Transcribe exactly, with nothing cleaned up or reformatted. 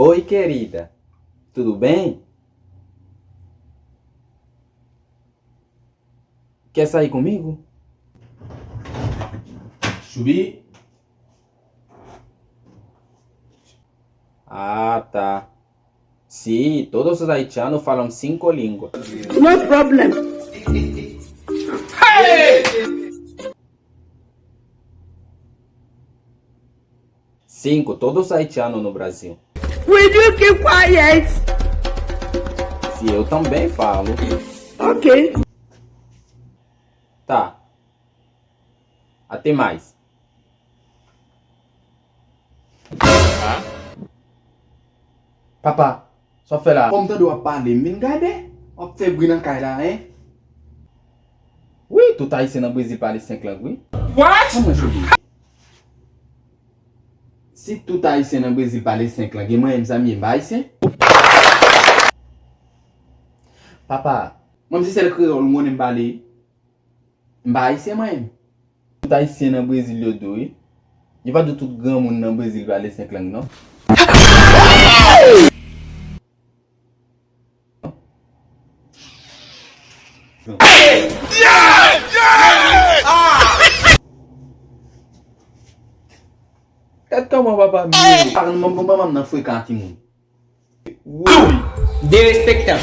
Oi, querida. Tudo bem? Quer sair comigo? Subir? Ah, tá. Sí, todos los haitianos falan cinco lenguas. No problem. Hey! Cinco, todos haitianos no Brasil. Will you keep quiet? Sí, eu também falo. Ok. Tá. Até mais. Papa, sa w ap fè la? Kòm tande w ap pale, m vin gade. W ap fè bri nan kay la, en? Wi, tout ayisyen nan Brezil pale senk lang, wi. What? Kòman jodi? Si tout ayisyen nan Brezil pale senk lang, e mwen menm sa m ye, m pa ayisyen? Papa, mwen menm se sèl kreyòl m konnen m pale. M pa ayisyen mwen menm. Tout ayisyen nan Brezil yo dou wi. Yo pa dou tout granmoun nan Brezil pale senk lang non. Gad kòman papa m ye. Paran m, manman m nan frekan ak timoun. Woy. Derespektan.